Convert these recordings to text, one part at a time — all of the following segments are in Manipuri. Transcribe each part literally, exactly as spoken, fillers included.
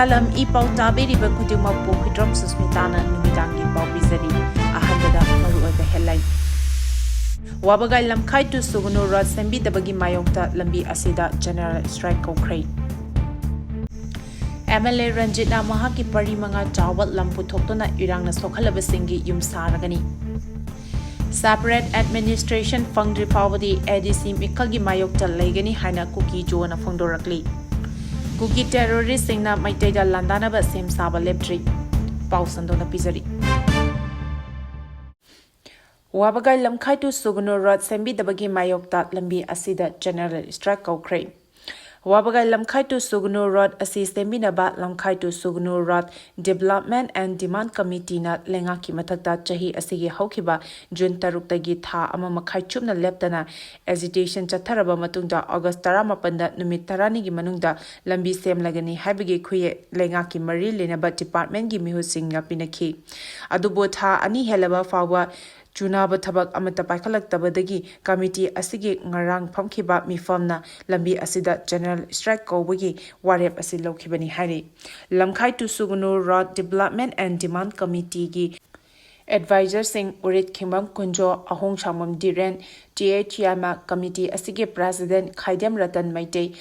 ꯂꯝ ꯏ ꯄꯥꯎ ꯇꯥꯕꯤꯔꯤꯕ ꯈꯨꯗꯤꯡꯃꯛꯄꯨ ꯈꯨꯏꯗ꯭ꯔꯣꯝ ꯁꯨꯁꯃꯤꯇꯥꯅ ꯅꯨꯃꯤꯗꯥꯡꯒꯤ ꯄꯥꯎ ꯄꯤꯖꯔꯤ꯫ ꯑꯍꯥꯟꯕꯗ ꯃꯔꯨꯑꯣꯏꯕ headline꯫ ꯋꯥꯕꯒꯥꯏ ꯂꯝꯈꯥꯏ to ꯁꯨꯒꯅꯨ road ꯁꯦꯝꯕꯤꯗꯕꯒꯤ ꯃꯥꯌꯣꯛꯇ ꯂꯝꯕꯤ ꯑꯁꯤꯗ general strike ꯀꯧꯈ꯭ꯔꯦ꯫ MLA ꯔꯟꯖꯤꯠꯅ ꯃꯍꯥꯛꯀꯤ ꯄꯔꯤ ꯃꯉꯥ ꯆꯥꯎꯕ ꯂꯝ ꯄꯨꯊꯣꯛꯇꯨꯅ ꯏꯔꯥꯡꯅ ꯁꯣꯛꯍꯜꯂꯕꯁꯤꯡꯒꯤ ꯌꯨꯝ ꯁꯥꯔꯒꯅꯤ꯫ Separate administration ꯐꯪꯗ꯭ꯔꯤ ꯐꯥꯎꯕꯗꯤ ADC ꯃꯤꯈꯜꯒꯤ ꯃꯥꯌꯣꯛꯇ ꯂꯩꯒꯅꯤ ꯍꯥꯏꯅ ꯀꯨꯀꯤ ꯖꯣꯅ ꯐꯣꯡꯗꯣꯔꯛꯂꯤ꯫ ꯀꯨꯀꯤ terroristꯁꯤꯡꯅ ꯃꯩꯇꯩꯗ ꯂꯥꯟꯗꯥꯅꯕ ꯁꯦꯝ ꯁꯥꯕ ꯂꯦꯞꯇ꯭ꯔꯤ꯫ ꯄꯥꯎ ꯁꯟꯗꯣꯛꯅ ꯄꯤꯖꯔꯤ꯫ ꯋꯥꯕꯒꯥꯏ ꯂꯝꯈꯥꯏ to ꯁꯨꯒꯅꯨ road ꯁꯦꯝꯕꯤꯗꯕꯒꯤ ꯃꯥꯌꯣꯛꯇ ꯂꯝꯕꯤ ꯑꯁꯤꯗ general strike ꯀꯧꯈ꯭ꯔꯦ꯫ ꯋꯥꯕꯒꯥꯏ ꯂꯝꯈꯥꯏ to ꯁꯨꯒꯅꯨ road ꯑꯁꯤ ꯁꯦꯝꯕꯤꯅꯕ ꯂꯝꯈꯥꯏ to ꯁꯨꯒꯅꯨ road Development and Demand Committeeꯅ ꯂꯩꯉꯥꯛꯀꯤ ꯃꯊꯛꯇ ꯆꯍꯤ ꯑꯁꯤꯒꯤ ꯍꯧꯈꯤꯕ ꯖꯨꯟ ꯇꯔꯨꯛꯇꯒꯤ ꯊꯥ ꯑꯃ ꯃꯈꯥꯏ ꯆꯨꯞꯅ ꯂꯦꯞꯇꯅ agitation ꯆꯠꯊꯔꯕ ꯃꯇꯨꯡꯗ ꯑꯣꯒꯁ ꯇꯔꯥꯃꯥꯄꯟꯗ ꯅꯨꯃꯤꯠ ꯇꯔꯥꯅꯤꯒꯤ ꯃꯅꯨꯡꯗ ꯂꯝꯕꯤ ꯁꯦꯝꯂꯒꯅꯤ ꯍꯥꯏꯕꯒꯤ ꯈꯨꯌꯦꯛ ꯂꯩꯉꯥꯛꯀꯤ ꯃꯔꯤ ꯂꯩꯅꯕ departmentꯀꯤ ꯃꯤꯍꯨꯠꯁꯤꯡꯅ ꯄꯤꯅꯈꯤ꯫ ꯑꯗꯨꯕꯨ ꯊꯥ ꯑꯅꯤ ꯍꯦꯜꯂꯕ ꯐꯥꯎꯕ ꯆꯨꯅꯕ ꯊꯕꯛ ꯑꯃꯠꯇ ꯄꯥꯏꯈꯠꯂꯛꯇꯕꯗꯒꯤ committee ꯑꯁꯤꯒꯤ ꯉꯔꯥꯡ ꯐꯝꯈꯤꯕ ꯃꯤꯐꯝꯅ ꯂꯝꯕꯤ ꯑꯁꯤꯗ general strike ꯀꯧꯕꯒꯤ ꯋꯥꯔꯦꯞ ꯑꯁꯤ ꯂꯧꯈꯤꯕꯅꯤ ꯍꯥꯏꯔꯤ꯫ ꯂꯝꯈꯥꯏ to ꯁꯨꯒꯅꯨ road Development and Demand Committeeꯒꯤ advisorꯁꯤꯡ ꯎꯔꯤꯠ Khingbam Kunjo, Ahongshangbam Diren, T H Yaima, committee ꯑꯁꯤꯒꯤ president Khaidem Ratan Meitei,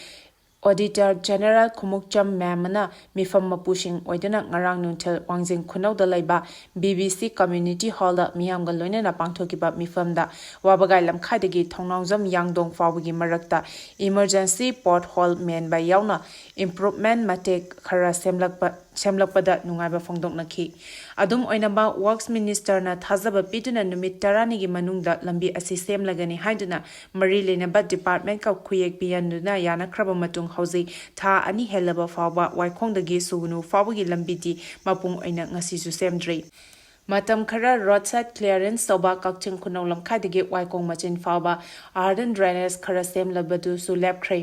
Auditor General Khumukcham ꯃꯦꯝꯅ ꯃꯤꯐꯝ ꯃꯄꯨꯁꯤꯡ ꯑꯣꯏꯗꯨꯅ ꯉꯔꯥꯡ ꯅꯨꯡꯊꯤꯜ ꯋꯥꯡꯖꯤꯡ ꯈꯨꯅꯧꯗ ꯂꯩꯕ ꯕꯤ ꯕꯤ ꯁꯤ community hallꯗ ꯃꯤꯌꯥꯝꯒ ꯂꯣꯏꯅꯅ ꯄꯥꯡꯊꯣꯛꯈꯤꯕ ꯃꯤꯐꯝꯗ ꯋꯥꯕꯒꯥꯏ ꯂꯝꯈꯥꯏꯗꯒꯤ ꯊꯣꯡꯅꯥꯎꯖꯝ ꯌꯥꯡꯗꯣꯡ ꯐꯥꯎꯕꯒꯤ ꯃꯔꯛꯇ emergency pothole ꯃꯦꯟꯕ ꯌꯥꯎꯅ improvement ꯃꯇꯦꯛ ꯈꯔ ꯁꯦꯝꯂꯛꯄ, ꯁꯦꯝꯂꯛꯄꯗ ꯅꯨꯡꯉꯥꯏꯕ ꯐꯣꯡꯗꯣꯛꯅꯈꯤ꯫ ꯑꯗꯨꯝ ꯑꯣꯏꯅꯃꯛ, Works Ministerꯅ ꯊꯥꯖꯕ ꯄꯤꯗꯨꯅ ꯅꯨꯃꯤꯠ ꯇꯔꯥꯅꯤꯒꯤ ꯃꯅꯨꯡꯗ ꯂꯝꯕꯤ ꯑꯁꯤ ꯁꯦꯝꯂꯒꯅꯤ ꯍꯥꯏꯗꯨꯅ ꯃꯔꯤ ꯂꯩꯅꯕ departmentꯀ ꯈꯨꯌꯦꯛ ꯄꯤꯌꯟꯗꯨꯅ ꯌꯥꯅꯈ꯭ꯔꯕ ꯃꯇꯨꯡ, ꯍꯧꯖꯤꯛ ꯊꯥ ꯑꯅꯤ ꯍꯦꯜꯂꯕ ꯐꯥꯎꯕ ꯋꯥꯏꯈꯣꯡꯗꯒꯤ ꯁꯨꯒꯅꯨ ꯐꯥꯎꯕꯒꯤ ꯂꯝꯕꯤꯗꯤ ꯃꯄꯨꯡ ꯑꯣꯏꯅ ꯉꯁꯤꯁꯨ ꯁꯦꯝꯗ꯭ꯔꯤ꯫ ꯃꯇꯝ ꯈꯔ roadside clearance ꯇꯧꯕ ꯀꯛꯆꯤꯡ ꯈꯨꯅꯧ ꯂꯝꯈꯥꯏꯗꯒꯤ ꯋꯥꯏꯈꯣꯡ ꯃꯆꯤꯟ ꯐꯥꯎꯕ earthen drainage ꯈꯔ ꯁꯦꯝꯂꯕꯗꯨꯁꯨ ꯂꯦꯞꯈ꯭ꯔꯦ꯫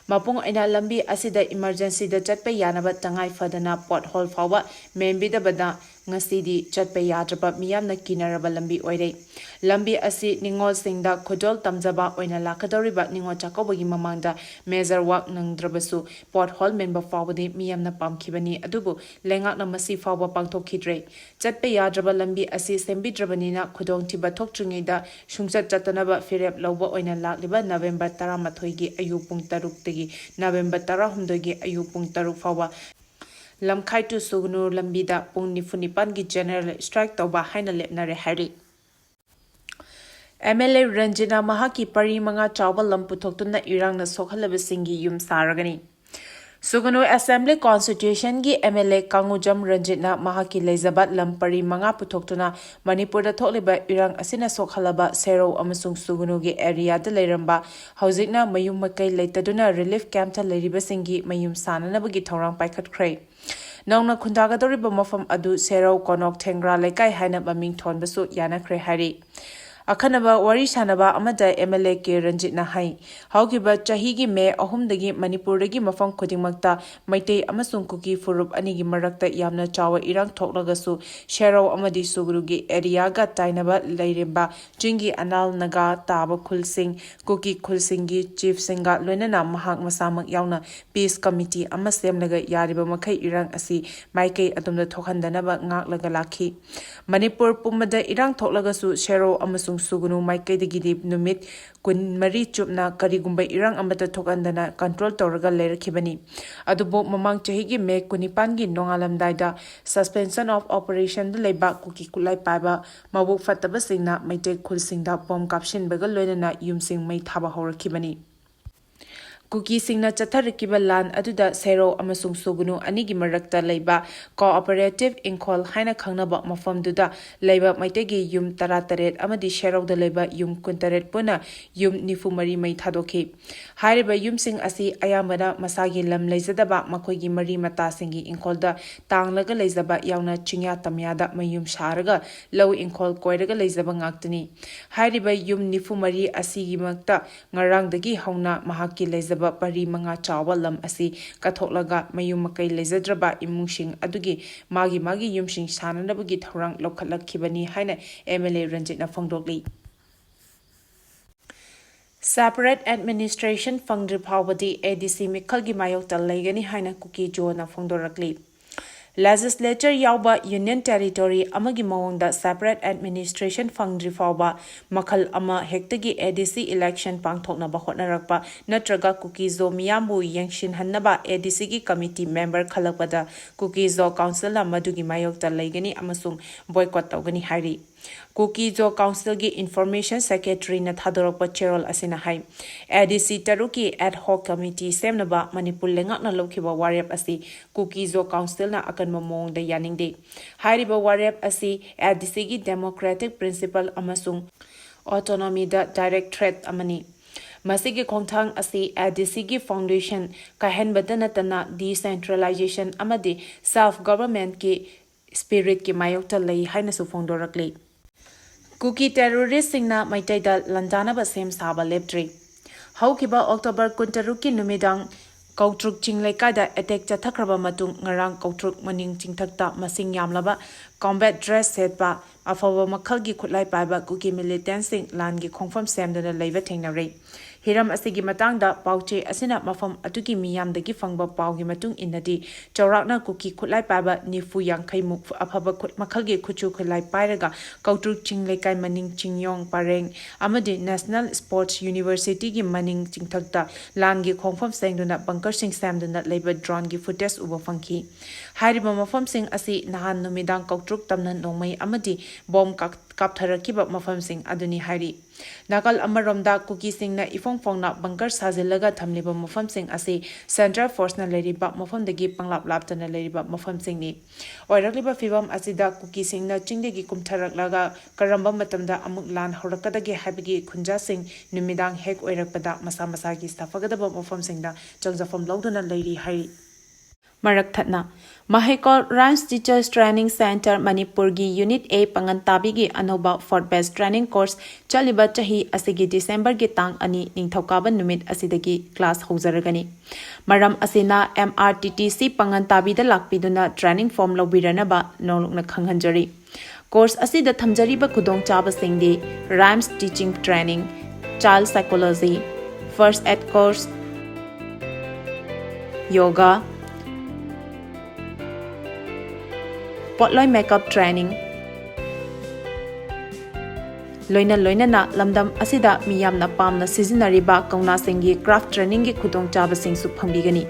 ꯃꯄꯨꯡ ꯑꯣꯏꯅ ꯂꯝꯕꯤ ꯑꯁꯤꯗ emergencyꯗ ꯆꯠꯄ ꯌꯥꯅꯕ ꯇꯉꯥꯏ ꯐꯗꯅ pothole ꯐꯥꯎꯕ ꯃꯦꯟꯕꯤꯗꯕꯗ ꯉꯁꯤꯗꯤ ꯆꯠꯄ ꯌꯥꯗ꯭ꯔꯕ ꯃꯤꯌꯥꯝꯅ ꯀꯤꯅꯔꯕ ꯂꯝꯕꯤ ꯑꯣꯏꯔꯦ꯫ ꯂꯝꯕꯤ ꯑꯁꯤ ꯅꯤꯉꯣꯜꯁꯤꯡꯗ ꯈꯨꯗꯣꯜ ꯇꯝꯖꯕ ꯑꯣꯏꯅ ꯂꯥꯛꯀꯗꯧꯔꯤꯕ ꯅꯤꯉꯣꯜ ꯆꯥꯛꯀꯧꯕꯒꯤ ꯃꯃꯥꯡꯗ major work ꯅꯪꯗ꯭ꯔꯕꯁꯨ pothole ꯃꯦꯟꯕ ꯐꯥꯎꯕꯗꯤ ꯃꯤꯌꯥꯝꯅ ꯄꯥꯝꯈꯤꯕꯅꯤ, ꯑꯗꯨꯕꯨ ꯂꯩꯉꯥꯛꯅ ꯃꯁꯤ ꯐꯥꯎꯕ ꯄꯥꯡꯊꯣꯛꯈꯤꯗ꯭ꯔꯦ꯫ ꯆꯠꯄ ꯌꯥꯗ꯭ꯔꯕ ꯂꯝꯕꯤ ꯑꯁꯤ ꯁꯦꯝꯕꯤꯗ꯭ꯔꯕꯅꯤꯅ ꯈꯨꯗꯣꯡꯊꯤꯕ ꯊꯣꯛꯇ꯭ꯔꯤꯉꯩꯗ ꯁꯨꯡꯆꯠ ꯆꯠꯇꯅꯕ ꯐꯤꯔꯦꯞ ꯂꯧꯕ ꯑꯣꯏꯅ ꯂꯥꯛꯂꯤꯕ ꯅꯕꯦꯝꯕꯔ ꯇꯔꯥꯃꯥꯊꯣꯏꯒꯤ ꯑꯌꯨꯛ ꯄꯨꯡ ꯇꯔꯨꯛꯇꯒꯤ ꯅꯕꯦꯝꯕꯔ ꯇꯔꯥꯍꯨꯝꯗꯣꯏꯒꯤ ꯑꯌꯨꯛ ꯄꯨꯡ ꯇꯔꯨꯛ ꯐꯥꯎꯕ ꯂꯝꯈꯥꯏ to ꯁꯨꯒꯅꯨ ꯂꯝꯕꯤꯗ ꯄꯨꯡ ꯅꯤꯐꯨ ꯅꯤꯄꯥꯟꯒꯤ general strike ꯇꯧꯕ ꯍꯥꯏꯅ ꯂꯦꯞꯅꯔꯦ ꯍꯥꯏꯔꯤ꯫ MLA ꯔꯟꯖꯤꯠꯅ ꯃꯍꯥꯛꯀꯤ ꯄꯔꯤ ꯃꯉꯥ ꯆꯥꯎꯕ ꯂꯝ ꯄꯨꯊꯣꯛꯇꯨꯅ ꯏꯔꯥꯡꯅ ꯁꯣꯛꯍꯜꯂꯕꯁꯤꯡꯒꯤ ꯌꯨꯝ ꯁꯥꯔꯒꯅꯤ꯫ ꯁꯨꯒꯅꯨ Assembly Constituencyꯒꯤ MLA ꯀꯥꯡꯉꯨꯖꯝ ꯔꯟꯖꯤꯠꯅ ꯃꯍꯥꯛꯀꯤ ꯂꯩꯖꯕ ꯂꯝ ꯄꯔꯤ ꯃꯉꯥ ꯄꯨꯊꯣꯛꯇꯨꯅ ꯃꯅꯤꯄꯨꯔꯗ ꯊꯣꯛꯂꯤꯕ ꯏꯔꯥꯡ ꯑꯁꯤꯅ ꯁꯣꯛꯍꯜꯂꯕ ꯁꯦꯔꯧ ꯑꯃꯁꯨꯡ ꯁꯨꯒꯅꯨꯒꯤ areaꯗ ꯂꯩꯔꯝꯕ, ꯍꯧꯖꯤꯛꯅ ꯃꯌꯨꯝ ꯃꯀꯩ ꯂꯩꯇꯗꯨꯅ relief campꯇ ꯂꯩꯔꯤꯕꯁꯤꯡꯒꯤ ꯃꯌꯨꯝ ꯁꯥꯅꯅꯕꯒꯤ ꯊꯧꯔꯥꯡ ꯄꯥꯏꯈꯠꯈ꯭ꯔꯦ꯫ ꯅꯧꯅ ꯈꯨꯟꯗꯥꯒꯗꯧꯔꯤꯕ ꯃꯐꯝ ꯑꯗꯨ ꯁꯦꯔꯧ ꯀꯣꯅꯣꯛ ꯊꯦꯡꯒ꯭ꯔꯥ ꯂꯩꯀꯥꯏ ꯍꯥꯏꯅ ꯃꯃꯤꯡ ꯊꯣꯟꯕꯁꯨ ꯌꯥꯅꯈ꯭ꯔꯦ ꯍꯥꯏꯔꯤ꯫ ꯑꯈꯟꯅꯕ ꯋꯥꯔꯤ ꯁꯥꯅꯕ ꯑꯃꯗ MLA ꯀꯦ ꯔꯟꯖꯤꯠꯅ ꯍꯥꯏ, ꯍꯧꯈꯤꯕ ꯆꯍꯤꯒꯤ ꯃꯦ ꯑꯍꯨꯝꯗꯒꯤ ꯃꯅꯤꯄꯨꯔꯗꯒꯤ ꯃꯐꯝ ꯈꯨꯗꯤꯡꯃꯛꯇ ꯃꯩꯇꯩ ꯑꯃꯁꯨꯡ ꯀꯨꯀꯤ ꯐꯨꯔꯨꯞ ꯑꯅꯤꯒꯤ ꯃꯔꯛꯇ ꯌꯥꯝꯅ ꯆꯥꯎꯕ ꯏꯔꯥꯡ ꯊꯣꯛꯂꯒꯁꯨ, ꯁꯦꯔꯧ ꯑꯃꯗꯤ ꯁꯨꯒꯅꯨꯒꯤ areaꯒ ꯇꯥꯏꯅꯕ ꯂꯩꯔꯤꯕ ꯆꯤꯡꯒꯤ ꯑꯅꯥꯜ ꯅꯥꯒꯥ ꯇꯥꯕ ꯈꯨꯜꯁꯤꯡ, ꯀꯨꯀꯤ ꯈꯨꯜꯁꯤꯡꯒꯤ chiefꯁꯤꯡꯒ ꯂꯣꯏꯅꯅ ꯃꯍꯥꯛ ꯃꯁꯥꯃꯛ ꯌꯥꯎꯅ peace committee ꯑꯃ ꯁꯦꯝꯂꯒ ꯌꯥꯔꯤꯕ ꯃꯈꯩ ꯏꯔꯥꯡ ꯑꯁꯤ ꯃꯥꯏꯀꯩ ꯑꯗꯣꯝꯗ ꯊꯣꯛꯍꯟꯗꯅꯕ ꯉꯥꯛꯂꯒ ꯂꯥꯛꯈꯤ꯫ ꯃꯅꯤꯄꯨꯔ ꯄꯨꯝꯕꯗ ꯏꯔꯥꯡ ꯊꯣꯛꯂꯒꯁꯨ ꯁꯦꯔꯧ ꯑꯃꯁꯨꯡ ꯁꯨꯒꯅꯨ ꯃꯥꯏꯀꯩꯗꯒꯤꯗꯤ ꯅꯨꯃꯤꯠ ꯀꯨꯟꯃꯔꯤ ꯆꯨꯞꯅ ꯀꯔꯤꯒꯨꯝꯕ ꯏꯔꯥꯡ ꯑꯃꯠꯇ ꯊꯣꯛꯍꯟꯗꯅ control ꯇꯧꯔꯒ ꯂꯩꯔꯛꯈꯤꯕꯅꯤ꯫ ꯑꯗꯨꯕꯨ ꯃꯃꯥꯡ ꯆꯍꯤꯒꯤ ꯃꯦ ꯀꯨꯟꯅꯤꯄꯥꯟꯒꯤ ꯅꯣꯡꯉꯥꯜꯂꯝꯗꯥꯏꯗ suspension of operationꯗ ꯂꯩꯕ ꯀꯨꯀꯤ ꯈꯨꯠꯂꯥꯏ ꯄꯥꯏꯕ ꯃꯕꯨꯛ ꯐꯠꯇꯕꯁꯤꯡꯅ ꯃꯩꯇꯩ ꯈꯨꯜꯁꯤꯡꯗ bomb ꯀꯥꯞꯁꯤꯟꯕꯒ ꯂꯣꯏꯅꯅ ꯌꯨꯝꯁꯤꯡ ꯃꯩ ꯊꯥꯕ ꯍꯧꯔꯛꯈꯤꯕꯅꯤ꯫ ꯀꯨꯀꯤꯁꯤꯡꯅ ꯆꯠꯊꯔꯛꯈꯤꯕ ꯂꯥꯟ ꯑꯗꯨꯗ ꯁꯦꯔꯧ ꯑꯃꯁꯨꯡ ꯁꯨꯒꯅꯨ ꯑꯅꯤꯒꯤ ꯃꯔꯛꯇ ꯂꯩꯕ cooperative ꯏꯪꯈꯣꯜ ꯍꯥꯏꯅ ꯈꯪꯅꯕ ꯃꯐꯝꯗꯨꯗ ꯂꯩꯕ ꯃꯩꯇꯩꯒꯤ ꯌꯨꯝ ꯇꯔꯥꯇꯔꯦꯠ ꯑꯃꯗꯤ ꯁꯦꯔꯧꯗ ꯂꯩꯕ ꯌꯨꯝ ꯀꯨꯟꯇꯔꯦꯠ ꯄꯨꯟꯅ ꯌꯨꯝ ꯅꯤꯐꯨ ꯃꯔꯤ ꯃꯩ ꯊꯥꯗꯣꯛꯈꯤ꯫ ꯍꯥꯏꯔꯤꯕ ꯌꯨꯝꯁꯤꯡ ꯑꯁꯤ ꯑꯌꯥꯝꯕꯅ ꯃꯁꯥꯒꯤ ꯂꯝ ꯂꯩꯖꯗꯕ ꯃꯈꯣꯏꯒꯤ ꯃꯔꯤ ꯃꯇꯥꯁꯤꯡꯒꯤ ꯏꯪꯈꯣꯜꯗ ꯇꯥꯡꯂꯒ ꯂꯩꯖꯕ ꯌꯥꯎꯅ ꯆꯤꯡꯌꯥ ꯇꯝꯌꯥꯗ ꯃꯌꯨꯝ ꯁꯥꯔꯒ ꯂꯧ ꯏꯪꯈꯣꯜ ꯀꯣꯏꯔꯒ ꯂꯩꯖꯕ ꯉꯥꯛꯇꯅꯤ꯫ ꯍꯥꯏꯔꯤꯕ ꯌꯨꯝ ꯅꯤꯐꯨ ꯃꯔꯤ ꯑꯁꯤꯒꯤꯃꯛꯇ ꯉꯔꯥꯡꯗꯒꯤ ꯍꯧꯅ ꯃꯍꯥꯛꯀꯤ ꯂꯩꯖꯕ ꯄꯔꯤ ꯃꯉꯥ ꯆꯥꯎꯕ ꯂꯝ ꯑꯁꯤ ꯀꯠꯊꯣꯛꯂꯒ ꯃꯌꯨꯝ ꯃꯀꯩ ꯂꯩꯖꯗ꯭ꯔꯕ ꯏꯃꯨꯡꯁꯤꯡ ꯑꯗꯨꯒꯤ ꯃꯥꯒꯤ ꯃꯥꯒꯤ ꯌꯨꯝꯁꯤꯡ ꯁꯥꯅꯅꯕꯒꯤ ꯊꯧꯔꯥꯡ ꯂꯧꯈꯠꯂꯛꯈꯤꯕꯅꯤ ꯍꯥꯏꯅ MLA ꯔꯟꯖꯤꯠꯅ ꯐꯣꯡꯗꯣꯛꯂꯤ꯫ Separate administration ꯐꯪꯗ꯭ꯔꯤ ꯐꯥꯎꯕꯗꯤ ADC ꯃꯤꯈꯜꯒꯤ ꯃꯥꯌꯣꯛꯇ ꯂꯩꯒꯅꯤ ꯍꯥꯏꯅ ꯀꯨꯀꯤ ꯖꯣꯅ ꯐꯣꯡꯗꯣꯔꯛꯂꯤ꯫ Legislature ꯌꯥꯎꯕ Union Territory ꯑꯃꯒꯤ ꯃꯑꯣꯡꯗ separate administration ꯐꯪꯗ꯭ꯔꯤ ꯐꯥꯎꯕ ꯃꯈꯜ ꯑꯃ ꯍꯦꯛꯇꯒꯤ ADC election ꯄꯥꯡꯊꯣꯛꯅꯕ ꯍꯣꯠꯅꯔꯛꯄ ꯅꯠꯇ꯭ꯔꯒ ꯀꯨꯀꯤ ꯖꯣ ꯃꯤꯌꯥꯝꯕꯨ ꯌꯦꯡꯁꯤꯟꯍꯟꯅꯕ ADCꯒꯤ committee member ꯈꯜꯂꯛꯄꯗ ꯀꯨꯀꯤ ꯖꯣ councilꯅ ꯃꯗꯨꯒꯤ ꯃꯥꯌꯣꯛꯇ ꯂꯩꯒꯅꯤ ꯑꯃꯁꯨꯡ boycott ꯇꯧꯒꯅꯤ ꯍꯥꯏꯔꯤ꯫ ꯀꯨꯀꯤ ꯖꯣ councilꯒꯤ information secretaryꯅ ꯊꯥꯗꯣꯔꯛꯄ ꯆꯦꯔꯣꯜ ꯑꯁꯤꯅ ꯍꯥꯏ, ADC ꯇꯔꯨꯛꯀꯤ ad hoc committee ꯁꯦꯝꯅꯕ ꯃꯅꯤꯄꯨꯔ ꯂꯩꯉꯥꯛꯅ ꯂꯧꯈꯤꯕ ꯋꯥꯔꯦꯞ ꯑꯁꯤ ꯀꯨꯀꯤ ꯖꯣ councilꯅ ꯑꯀꯟꯕ ꯃꯑꯣꯡꯗ ꯌꯥꯅꯤꯡꯗꯦ꯫ ꯍꯥꯏꯔꯤꯕ ꯋꯥꯔꯦꯞ ꯑꯁꯤ ADCꯒꯤ democratic principle ꯑꯃꯁꯨꯡ autonomyꯗ direct threat ꯑꯃꯅꯤ꯫ ꯃꯁꯤꯒꯤ ꯈꯣꯡꯊꯥꯡ ꯑꯁꯤ ADCꯒꯤ foundation ꯀꯥꯏꯍꯟꯕꯇ ꯅꯠꯇꯅ decentralization ꯑꯃꯗꯤ self governmentꯀꯤ spiritꯀꯤ ꯃꯥꯌꯣꯛꯇ ꯂꯩ ꯍꯥꯏꯅꯁꯨ ꯐꯣꯡꯗꯣꯔꯛꯂꯤ꯫ ꯀꯨꯀꯤ terroristꯁꯤꯡꯅ ꯃꯩꯇꯩꯗ ꯂꯥꯟꯗꯥꯅꯕ ꯁꯦꯝ ꯁꯥꯕ ꯂꯦꯞꯇ꯭ꯔꯤ꯫ ꯍꯧꯈꯤꯕ October ꯀꯨꯟꯇꯔꯨꯛꯀꯤ ꯅꯨꯃꯤꯗꯥꯡ ꯀꯧꯇ꯭ꯔꯨꯛ ꯆꯤꯡ ꯂꯩꯀꯥꯏꯗ attack ꯆꯠꯊꯈ꯭ꯔꯕ ꯃꯇꯨꯡ ꯉꯔꯥꯡ ꯀꯧꯇ꯭ꯔꯨꯛ ꯃꯅꯤꯡ ꯆꯤꯡꯊꯛꯇ ꯃꯁꯤꯡ ꯌꯥꯝꯂꯕ combat dress ꯁꯦꯠꯄ ꯑꯐꯕ ꯃꯈꯜꯒꯤ ꯈꯨꯠꯂꯥꯏ ꯄꯥꯏꯕ ꯀꯨꯀꯤ militantꯁꯤꯡ ꯂꯥꯟꯒꯤ ꯈꯣꯡꯐꯝ ꯁꯦꯝꯗꯨꯅ ꯂꯩꯕ ꯊꯦꯡꯅꯔꯦ꯫ ꯍꯤꯔꯝ ꯑꯁꯤꯒꯤ ꯃꯇꯥꯡꯗ ꯄꯥꯎꯆꯦ ꯑꯁꯤꯅ ꯃꯐꯝ ꯑꯗꯨꯒꯤ ꯃꯤꯌꯥꯝꯗꯒꯤ ꯐꯪꯕ ꯄꯥꯎꯒꯤ ꯃꯇꯨꯡ ꯏꯟꯅꯗꯤ, ꯆꯥꯎꯔꯥꯛꯅ ꯀꯨꯀꯤ ꯈꯨꯠꯂꯥꯏ ꯄꯥꯏꯕ ꯅꯤꯐꯨ ꯌꯥꯡꯈꯩ ꯃꯨꯛ ꯑꯐꯕ ꯈꯨꯠ ꯃꯈꯜꯒꯤ ꯈꯨꯠꯁꯨ ꯈꯨꯠꯂꯥꯏ ꯄꯥꯏꯔꯒ ꯀꯧꯇ꯭ꯔꯨꯛ ꯆꯤꯡ ꯂꯩꯀꯥꯏ ꯃꯅꯤꯡ ꯆꯤꯡꯌꯣꯡ ꯄꯔꯦꯡ ꯑꯃꯗꯤ National Sports Universityꯒꯤ ꯃꯅꯤꯡ ꯆꯤꯡꯊꯛꯇ ꯂꯥꯟꯒꯤ ꯈꯣꯡꯐꯝ ꯁꯦꯡꯗꯨꯅ bunkerꯁꯤꯡ ꯁꯦꯝꯗꯨꯅ ꯂꯩꯕ droneꯒꯤ footage ꯎꯕ ꯐꯪꯈꯤ꯫ ꯍꯥꯏꯔꯤꯕ ꯃꯐꯝꯁꯤꯡ ꯑꯁꯤ ꯅꯍꯥꯟ ꯅꯨꯃꯤꯗꯥꯡ ꯀꯧꯇ꯭ꯔꯨꯛ ꯇꯝꯅ ꯅꯣꯡꯃꯩ ꯑꯃꯗꯤ bomb ꯀꯥꯞ-, ꯀꯥꯞꯊꯔꯛꯈꯤꯕ ꯃꯐꯝꯁꯤꯡ ꯑꯗꯨꯅꯤ ꯍꯥꯏꯔꯤ꯫ ꯅꯥꯀꯜ ꯑꯃꯔꯣꯝꯗ ꯀꯨꯀꯤꯁꯤꯡꯅ ꯏꯐꯣꯡ ꯐꯣꯡꯅ bunker ꯁꯥꯖꯤꯜꯂꯒ ꯊꯝꯂꯤꯕ ꯃꯐꯝꯁꯤꯡ ꯑꯁꯤ central forceꯅ ꯂꯩꯔꯤꯕ ꯃꯐꯝꯗꯒꯤ ꯄꯪꯂꯥꯞ ꯂꯥꯞꯇꯅ ꯂꯩꯔꯤꯕ ꯃꯐꯝꯁꯤꯡꯅꯤ꯫ ꯑꯣꯏꯔꯛꯂꯤꯕ ꯐꯤꯕꯝ ꯑꯁꯤꯗ ꯀꯨꯀꯤꯁꯤꯡꯅ ꯆꯤꯡꯗꯒꯤ ꯀꯨꯝꯊꯔꯛꯂꯒ ꯀꯔꯝꯕ ꯃꯇꯝꯗ ꯑꯃꯨꯛ ꯂꯥꯟ ꯍꯧꯔꯛꯀꯗꯒꯦ ꯍꯥꯏꯕꯒꯤ ꯈꯨꯟꯖꯥꯁꯤꯡ ꯅꯨꯃꯤꯗꯥꯡ ꯍꯦꯛ ꯑꯣꯏꯔꯛꯄꯗ ꯃꯁꯥ ꯃꯁꯥꯒꯤ ꯁꯥꯐꯒꯗꯕ ꯃꯐꯝꯁꯤꯡꯗ ꯆꯪꯖꯐꯝ ꯂꯧꯗꯨꯅ ꯂꯩꯔꯤ ꯍꯥꯏꯔꯤ꯫ ꯃꯔꯛ ꯊꯠꯅ, ꯃꯍꯩꯀꯣꯜ ꯔꯥꯏꯝꯁ ꯇꯤꯆꯔꯁ ꯇ꯭ꯔꯦꯅꯤꯡ ꯁꯦꯟꯇꯔ ꯃꯅꯤꯄꯨꯔꯒꯤ ꯌꯨꯅꯤꯠ ꯑꯦ ꯄꯥꯉꯟ ꯇꯥꯕꯤꯒꯤ ꯑꯅꯧꯕ ꯐꯣꯔꯠ ꯕꯦꯆ ꯇ꯭ꯔꯦꯅꯤꯡ ꯀꯣꯔꯁ ꯆꯠꯂꯤꯕ ꯆꯍꯤ ꯑꯁꯤꯒꯤ ꯗꯤꯁꯦꯝꯕꯔꯒꯤ ꯇꯥꯡ ꯑꯅꯤ, ꯅꯤꯡꯊꯧꯀꯥꯕ ꯅꯨꯃꯤꯠ ꯑꯁꯤꯗꯒꯤ ꯀ꯭ꯂꯥꯁ ꯍꯧꯖꯔꯒꯅꯤ꯫ ꯃꯔꯝ ꯑꯁꯤꯅ, M R T T C ꯄꯥꯉꯟ ꯇꯥꯕꯤꯗ ꯂꯥꯛꯄꯤꯗꯨꯅ training form ꯂꯧꯕꯤꯔꯅꯕ ꯅꯧꯂꯨꯛꯅ ꯈꯪꯍꯟꯖꯔꯤ꯫ ꯀꯣꯔꯁ ꯑꯁꯤꯗ ꯊꯝꯖꯔꯤꯕ ꯈꯨꯗꯣꯡꯆꯥꯕꯁꯤꯡꯗꯤ: rhymes teaching training, child psychology, first aid course, yoga, ꯄꯣꯠꯂꯣꯏ ꯃꯦꯀꯞ ꯇ꯭ꯔꯦꯅꯤꯡ, ꯂꯣꯏꯅ ꯂꯣꯏꯅꯅ ꯂꯝꯗꯝ ꯑꯁꯤꯗ ꯃꯤꯌꯥꯝꯅ ꯄꯥꯝꯅ ꯁꯤꯖꯤꯟꯅꯔꯤꯕ ꯀꯧꯅꯥꯁꯤꯡꯒꯤ ꯀ꯭ꯔꯥꯐ ꯇ꯭ꯔꯦꯅꯤꯡꯒꯤ ꯈꯨꯗꯣꯡꯆꯥꯕꯁꯤꯡꯁꯨ ꯐꯪꯕꯤꯒꯅꯤ꯫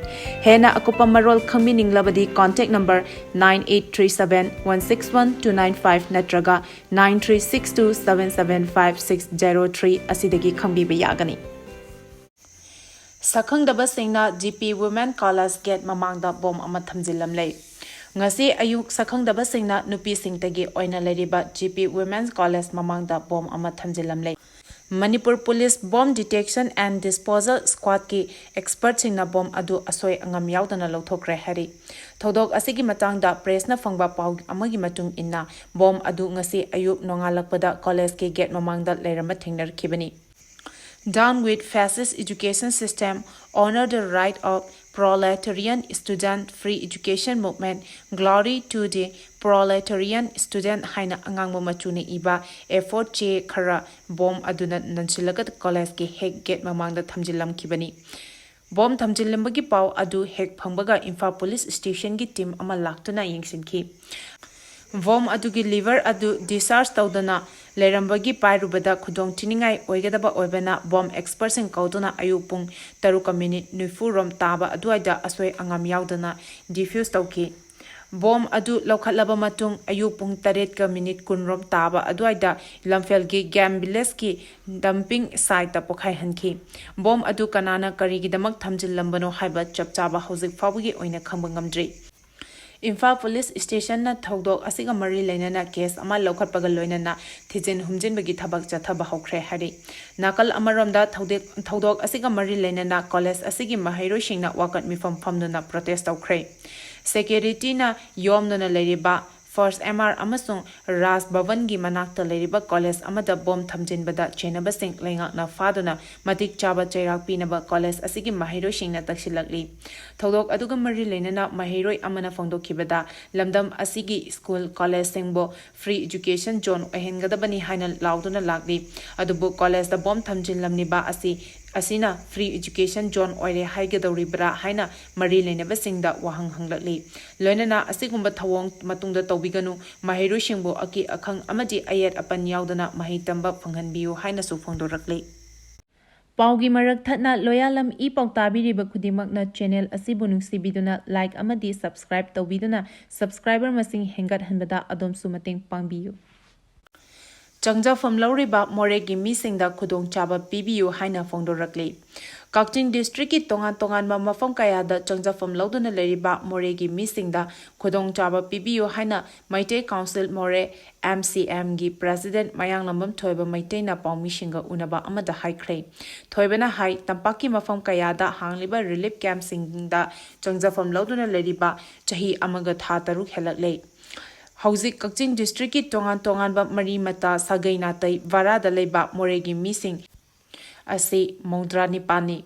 ꯍꯦꯟꯅ ꯑꯀꯨꯞꯄ ꯃꯔꯣꯜ ꯈꯪꯕꯤꯅꯤꯡꯂꯕꯗꯤ contact number nine eight three seven one six one two nine five ꯅꯠꯇ꯭ꯔꯒ nine three six two seven seven five six zero three ꯑꯁꯤꯗꯒꯤ ꯈꯪꯕꯤꯕ ꯌꯥꯒꯅꯤ꯫ ꯁꯛꯈꯪꯗꯕꯁꯤꯡꯅ G P Women College gate ꯃꯃꯥꯡꯗ ꯕꯣꯝ ꯑꯃ ꯊꯝꯖꯤꯜꯂꯝꯂꯦ꯫ ꯉꯁꯤ ꯑꯌꯨꯛ ꯁꯛꯈꯪꯗꯕꯁꯤꯡꯅ ꯅꯨꯄꯤꯁꯤꯡꯇꯒꯤ ꯑꯣꯏꯅ ꯂꯩꯔꯤꯕ ꯖꯤ ꯄꯤ Women College ꯃꯃꯥꯡꯗ ꯕꯣꯝ ꯑꯃ ꯊꯝꯖꯤꯜꯂꯝꯂꯦ꯫ Manipur police Bomb Detection and Disposal Squadꯀꯤ expertꯁꯤꯡꯅ ꯕꯣꯝ ꯑꯗꯨ ꯑꯁꯣꯏ ꯑꯉꯥꯝ ꯌꯥꯎꯗꯅ ꯂꯧꯊꯣꯛꯈ꯭ꯔꯦ ꯍꯥꯏꯔꯤ꯫ ꯊꯧꯗꯣꯛ ꯑꯁꯤꯒꯤ ꯃꯇꯥꯡꯗ ꯄ꯭ꯔꯦꯁꯅ ꯐꯪꯕ ꯄꯥꯎ ꯑꯃꯒꯤ ꯃꯇꯨꯡ ꯏꯟꯅ, ꯕꯣꯝ ꯑꯗꯨ ꯉꯁꯤ ꯑꯌꯨꯛ ꯅꯣꯡꯉꯥꯜꯂꯛꯄꯗ ꯀꯣꯂꯦꯖꯀꯤ ꯒꯦꯠ ꯃꯃꯥꯡꯗ ꯂꯩꯔꯝꯕ ꯊꯦꯡꯅꯔꯛꯈꯤꯕꯅꯤ꯫ Down with fascist education system, honor the right of proletarian student, free education movement, glory to the proletarian student ꯍꯥꯏꯅ ꯑꯉꯥꯡꯕ ꯃꯆꯨꯅ ꯏꯕ ꯑꯦ ꯐꯣꯔ ꯆꯦ ꯈꯔ ꯕꯣꯝ ꯑꯗꯨꯅ ꯅꯟꯁꯤꯜꯂꯒ ꯀꯣꯂꯦꯖꯀꯤ ꯍꯦꯛ ꯒꯦꯠ ꯃꯃꯥꯡꯗ ꯊꯝꯖꯤꯜꯂꯝꯈꯤꯕꯅꯤ꯫ ꯕꯣꯝ ꯊꯝꯖꯤꯜꯂꯝꯕꯒꯤ ꯄꯥꯎ ꯑꯗꯨ ꯍꯦꯛ ꯐꯪꯕꯒ ꯏꯝꯐꯥꯜ ꯄꯨꯂꯤꯁ ꯁ꯭ꯇꯦꯁꯟꯒꯤ ꯇꯤꯝ ꯑꯃ ꯂꯥꯛꯇꯨꯅ ꯌꯦꯡꯁꯤꯟꯈꯤ꯫ ꯕꯣꯝ ꯑꯗꯨꯒꯤ ꯂꯤꯚꯔ ꯑꯗꯨ ꯗꯤꯁꯆꯥꯔꯖ ꯇꯧꯗꯅ ꯂꯩꯔꯝꯕꯒꯤ ꯄꯥꯏꯔꯨꯕꯗ ꯈꯨꯗꯣꯡ ꯊꯤꯅꯤꯡꯉꯥꯏ ꯑꯣꯏꯒꯗꯕ ꯑꯣꯏꯕꯅ, ꯕꯣꯝ ꯑꯦꯛꯁꯄꯔꯠꯁꯤꯡ ꯀꯧꯗꯨꯅ ꯑꯌꯨꯛ ꯄꯨꯡ ꯇꯔꯨꯛꯀ ꯃꯤꯅꯤꯠ ꯅꯤꯐꯨ ꯔꯣꯝ ꯇꯥꯕ ꯑꯗꯨꯋꯥꯏꯗ ꯑꯁꯣꯏ ꯑꯉꯥꯝ ꯌꯥꯎꯗꯅ ꯗꯤꯐ꯭ꯌꯨꯁ ꯇꯧꯈꯤ꯫ ꯕꯣꯝ ꯑꯗꯨ ꯂꯧꯈꯠꯂꯕ ꯃꯇꯨꯡ, ꯑꯌꯨꯛ ꯄꯨꯡ ꯇꯔꯦꯠꯀ ꯃꯤꯅꯤꯠ ꯀꯨꯟ ꯔꯣꯝ ꯇꯥꯕ ꯑꯗꯨꯋꯥꯏꯗ ꯂꯝꯐꯦꯜꯒꯤ ꯒꯦꯝ ꯚꯤꯂꯦꯖꯀꯤ ꯗꯝꯄꯤꯡ ꯁꯥꯏꯠꯇ ꯄꯣꯈꯥꯏꯍꯟꯈꯤ꯫ ꯕꯣꯝ ꯑꯗꯨ ꯀꯅꯥꯅ ꯀꯔꯤꯒꯤꯗꯃꯛ ꯊꯝꯖꯤꯜꯂꯝꯕꯅꯣ ꯍꯥꯏꯕ ꯆꯞ ꯆꯥꯕ ꯍꯧꯖꯤꯛ ꯐꯥꯎꯕꯒꯤ ꯑꯣꯏꯅ ꯈꯪꯕ ꯉꯝꯗ꯭ꯔꯤ꯫ ꯏꯝꯐꯥꯜ ꯄꯨꯂꯤꯁ ꯁ꯭ꯇꯦꯁꯟꯅ ꯊꯧꯗꯣꯛ ꯑꯁꯤꯒ ꯃꯔꯤ ꯂꯩꯅꯅ ꯀꯦꯁ ꯑꯃ ꯂꯧꯈꯠꯄꯒ ꯂꯣꯏꯅꯅ ꯊꯤꯖꯤꯟ ꯍꯨꯝꯖꯤꯟꯕꯒꯤ ꯊꯕꯛ ꯆꯠꯊꯕ ꯍꯧꯈ꯭ꯔꯦ ꯍꯥꯏꯔꯤ꯫ ꯅꯥꯀꯜ ꯑꯃꯔꯣꯝꯗ ꯊꯧꯗꯦꯛ-, ꯊꯧꯗꯣꯛ ꯑꯁꯤꯒ ꯃꯔꯤ ꯂꯩꯅꯅ ꯀꯣꯂꯦꯖ ꯑꯁꯤꯒꯤ ꯃꯍꯩꯔꯣꯏꯁꯤꯡꯅ ꯋꯥꯀꯠ ꯃꯤꯐꯝ ꯐꯝꯗꯨꯅ ꯄ꯭ꯔꯣꯇꯦꯁ ꯇꯧꯈ꯭ꯔꯦ꯫ ꯁꯦꯀ꯭ꯌꯨꯔꯤꯇꯤꯅ ꯌꯣꯝꯗꯨꯅ ꯂꯩꯔꯤꯕ ꯐꯥꯔꯁ ꯑꯦꯝ ꯑꯥꯔ ꯑꯃꯁꯨꯡ ꯔꯥꯖ ꯚꯕꯟꯒꯤ ꯃꯅꯥꯛꯇ ꯂꯩꯔꯤꯕ ꯀꯣꯂꯦꯖ ꯑꯃꯗ ꯕꯣꯝ ꯊꯝꯖꯤꯟꯕꯗ ꯆꯦꯟꯅꯕꯁꯤꯡ ꯂꯩꯉꯥꯛꯅ ꯐꯥꯗꯨꯅ ꯃꯇꯤꯛ ꯆꯥꯕ ꯆꯩꯔꯥꯛ ꯄꯤꯅꯕ ꯀꯣꯂꯦꯖ ꯑꯁꯤꯒꯤ ꯃꯍꯩꯔꯣꯏꯁꯤꯡꯅ ꯇꯛꯁꯤꯜꯂꯛꯂꯤ꯫ ꯊꯧꯗꯣꯛ ꯑꯗꯨꯒ ꯃꯔꯤ ꯂꯩꯅꯅ ꯃꯍꯩꯔꯣꯏ ꯑꯃꯅ ꯐꯣꯡꯗꯣꯛꯈꯤꯕꯗ, ꯂꯝꯗꯝ ꯑꯁꯤꯒꯤ ꯁ꯭ꯀꯨꯜ ꯀꯣꯂꯦꯖꯁꯤꯡꯕꯨ ꯐ꯭ꯔꯤ ꯑꯦꯖꯨꯀꯦꯁꯟ ꯖꯣꯟ ꯑꯣꯏꯍꯟꯒꯗꯕꯅꯤ ꯍꯥꯏꯅ ꯂꯥꯎꯗꯨꯅ ꯂꯥꯛꯂꯤ꯫ ꯑꯗꯨꯕꯨ ꯀꯣꯂꯦꯖꯇ ꯕꯣꯝ ꯊꯝꯖꯤꯜꯂꯝꯂꯤꯕ ꯑꯁꯤ, ꯑꯁꯤꯅ ꯐ꯭ꯔꯤ ꯑꯦꯖꯨꯀꯦꯁꯟ ꯖꯣꯟ ꯑꯣꯏꯔꯦ ꯍꯥꯏꯒꯗꯧꯔꯤꯕ꯭ꯔꯥ ꯍꯥꯏꯅ ꯃꯔꯤ ꯂꯩꯅꯕꯁꯤꯡꯗ ꯋꯥꯍꯪ ꯍꯪꯂꯛꯂꯤ꯫ ꯂꯣꯏꯅꯅ ꯑꯁꯤꯒꯨꯝꯕ ꯊꯧꯑꯣꯡ ꯃꯇꯨꯡꯗ ꯇꯧꯕꯤꯒꯅꯨ, ꯃꯍꯩꯔꯣꯏꯁꯤꯡꯕꯨ ꯑꯀꯤ ꯑꯈꯪ ꯑꯃꯗꯤ ꯑꯌꯦꯠ ꯑꯄꯟ ꯌꯥꯎꯗꯅ ꯃꯍꯩ ꯇꯝꯕ ꯐꯪꯍꯟꯕꯤꯌꯨ ꯍꯥꯏꯅꯁꯨ ꯐꯣꯡꯗꯣꯔꯛꯂꯤ꯫ ꯄꯥꯎꯒꯤ ꯃꯔꯛ ꯊꯠꯅ ꯂꯣꯌꯥꯂꯝ ꯏ ꯄꯥꯎ ꯇꯥꯕꯤꯔꯤꯕ ꯈꯨꯗꯤꯡꯃꯛꯅ ꯆꯦꯅꯦꯜ ꯑꯁꯤꯕꯨ ꯅꯨꯡꯁꯤꯕꯤꯗꯨꯅ ꯂꯥꯏꯛ ꯑꯃꯗꯤ ꯁꯕꯁꯀ꯭ꯔꯥꯏꯕ ꯇꯧꯕꯤꯗꯨꯅ ꯁꯕꯁꯀ꯭ꯔꯥꯏꯕꯔ ꯃꯁꯤꯡ ꯍꯦꯟꯒꯠꯍꯟꯕꯗ ꯑꯗꯣꯝꯁꯨ ꯃꯇꯦꯡ ꯄꯥꯡꯕꯤꯌꯨ꯫ ꯆꯪꯖꯐꯝ ꯂꯧꯔꯤꯕ ꯃꯣꯔꯦꯒꯤ ꯃꯤꯁꯤꯡꯗ ꯈꯨꯗꯣꯡꯆꯥꯕ ꯄꯤꯕꯤꯌꯨ ꯍꯥꯏꯅ ꯐꯣꯡꯗꯣꯔꯛꯂꯤ꯫ ꯀꯛꯆꯤꯡ ꯗꯤꯁꯇ꯭ꯔꯤꯛꯀꯤ ꯇꯣꯉꯥꯟ ꯇꯣꯉꯥꯟꯕ ꯃꯐꯝ ꯀꯌꯥꯗ ꯆꯪꯖꯐꯝ ꯂꯧꯗꯨꯅ ꯂꯩꯔꯤꯕ ꯃꯣꯔꯦꯒꯤ ꯃꯤꯁꯤꯡꯗ ꯈꯨꯗꯣꯡꯆꯥꯕ ꯄꯤꯕꯤꯌꯨ ꯍꯥꯏꯅ ꯃꯩꯇꯩ ꯀꯥꯎꯟꯁꯤꯜ ꯃꯣꯔꯦ, ꯑꯦꯝ ꯁꯤ ꯑꯦꯝꯒꯤ ꯄ꯭ꯔꯦꯁꯤꯗꯦꯟꯠ ꯃꯌꯥꯡꯂꯝꯕꯝ ꯊꯣꯏꯕ ꯃꯩꯇꯩꯅ ꯄꯥꯎꯃꯤꯁꯤꯡꯒ ꯎꯅꯕ ꯑꯃꯗ ꯍꯥꯏꯈ꯭ꯔꯦ꯫ ꯊꯣꯏꯕꯅ ꯍꯥꯏ, ꯇꯝꯄꯥꯛꯀꯤ ꯃꯐꯝ ꯀꯌꯥꯗ ꯍꯥꯡꯂꯤꯕ ꯔꯤꯂꯤꯐ ꯀꯦꯝꯞꯁꯤꯡꯗ ꯆꯪꯖꯐꯝ ꯂꯧꯗꯨꯅ ꯂꯩꯔꯤꯕ ꯆꯍꯤ ꯑꯃꯒ ꯊꯥ ꯇꯔꯨꯛ ꯍꯦꯜꯂꯛꯂꯦ꯫ ꯍꯧꯖꯤꯛ ꯀꯛꯆꯤꯡ ꯗꯤꯁꯇ꯭ꯔꯤꯛꯀꯤ ꯇꯣꯉꯥꯟ ꯇꯣꯉꯥꯟꯕ ꯃꯔꯤ ꯃꯇꯥ, ꯁꯥꯒꯩ ꯅꯥꯇꯩ, ꯚꯔꯥꯗ ꯂꯩꯕ ꯃꯣꯔꯦꯒꯤ ꯃꯤꯁꯤꯡ ꯑꯁꯤ ꯃꯧꯗ꯭ꯔꯥ ꯅꯤꯄꯥꯟꯅꯤ꯫